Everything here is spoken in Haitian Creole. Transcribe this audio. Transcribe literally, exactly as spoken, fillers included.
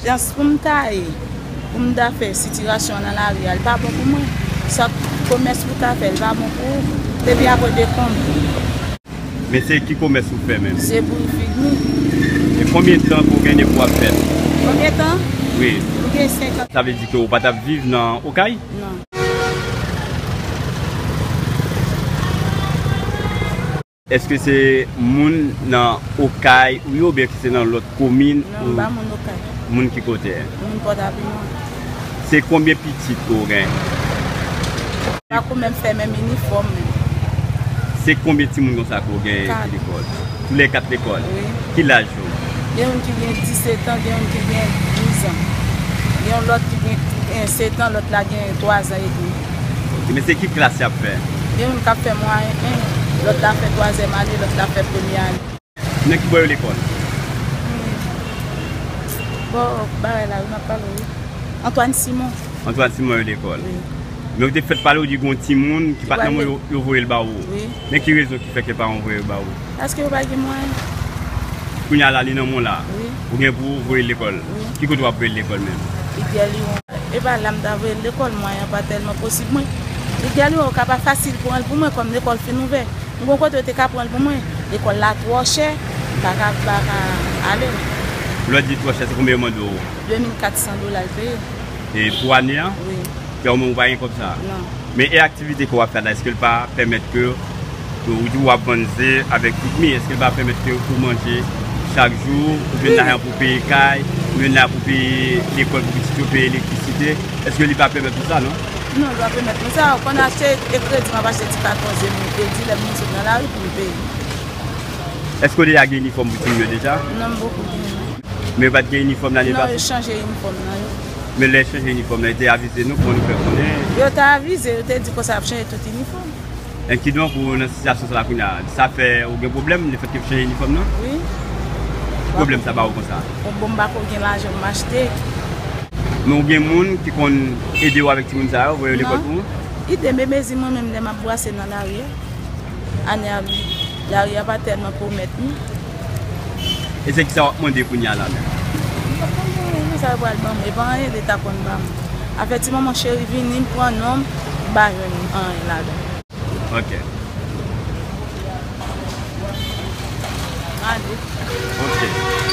Dans pou m ta ye, pou m ta fè sitirasyon nan lari a, li pa bon pou mwen. Sa komès pou ta fè, li pa bon pou ou. Depi apre dekonm. Men se ki komès ou fè menm? Se bouyi figi. E konbyen tan ke w gen depi w ap fè l? Konbyen tan? Wi. M gen senk an. Sa vle di ke ou pa t ap viv nan Okay? Non. Èske se moun nan Okay ou ye oubyen ki se nan lòt komin? Non, m pa moun Okay. Moun ki kote? Moun Pòtapiman. Se konbyen pitit ke w gen? Pa kou menm fè menm inifòm menm. Se konbyen timoun konsa ke w gen ki lekòl? Toulè kat lekòl? Wi. Ki laj yo? Gen youn ki gen disèt an, gen youn ki gen douz an. Gen yon lòt ki gen sèt an, lòt la gen twa zan edmi. Ok, men se ki klas y ap fè? Gen youn k ap fè mwayen en, lòt la fè twazyèm ane, lòt la fè premye ane. Nan ki bò yo lekòl? Hmm. Bò bagay la, wi, m ap pale, wi. Antoine Simon. Antoine Simon yo lekòl. Wi. Men ou te fèk pale, ou di gen yon timoun ki pa t nan mwen, yo, yo voye l ba ou. Wi. Men ki rezon ki fè ke paran w voye l ba ou? Paske yo pa gen mwayen. Kounye a la, li nan mwen la. Wi. Ou gen pou w voye l lekòl. Wi. Ki kote w ap voye l lekòl menm? Rivyè Liwon. E pa la m ta voye l lekòl, mwayen an pa tèlman posib mwen. Rivyè Liwon, yo ka pa fasil pran l pou mwen, kòm lekòl fin ouvè. M gon kote yo te ka pran l pou mwen. Lekòl la twò chè, m pa ka, m pa ka ale. Lè w di twò chè, se konbyen yo mande w? De mil kat san dola l peye. E pou ane a? Wi. Fè w menm ou pa gen kòb sa? Non. Men e aktivite ke w ap fè la, èske l pa pèmèt ke, ke ou di w ap vann ze avèk foutmi, èske l pa pèmèt ke ou manje chak jou, ou jwenn lajan pou peye kay, ou jwenn lajan pou peye lekòl pou pitit yo, peye elektrisite? Èske li pa pèmèt ou sa, non? Non, li pa pèmèt mwen sa. Ou konn achte e kredi, m ap achte ti katòz e kredi, lè m vin sot nan lari pou m peye. Èske w deja gen inifòm pou timoun yo deja? Non, m poko gen. Men yo pa t gen inifòm lane pase? Non, yo chanje inifòm nan yo. Men lè yo chanje inifòm nan, yo te avize nou, kòman nou fè konnen? Yo te avize, yo te di konsa y ap chanje tout inifòm. E kidonk, ou nan sitiyasyon sa la kounye a, sa fè ou gen pwoblèm, lefètke yo chanje inifòm nan? Wi. Ki pwoblèm sa ba ou konsa? Bon, m pa ko gen lajan pou m achte. Men ou gen moun ki konn ede w avèk timoun sa yo, voye yo lekòl pou ou? Non. Ide m e mezi mwen menm lè m ap brase nan lari a. Ane a, lari a pa tèlman pwomèt, non. E se kisa w ap mande kounye a la menm? M p ap mande anyen, non, sa yo pral ban m, e pa anyen Leta konn ban m. Afè ti manman cheri vini, m pran non m, m pa jwenn anyen ladan. Ok. Mande. Ok.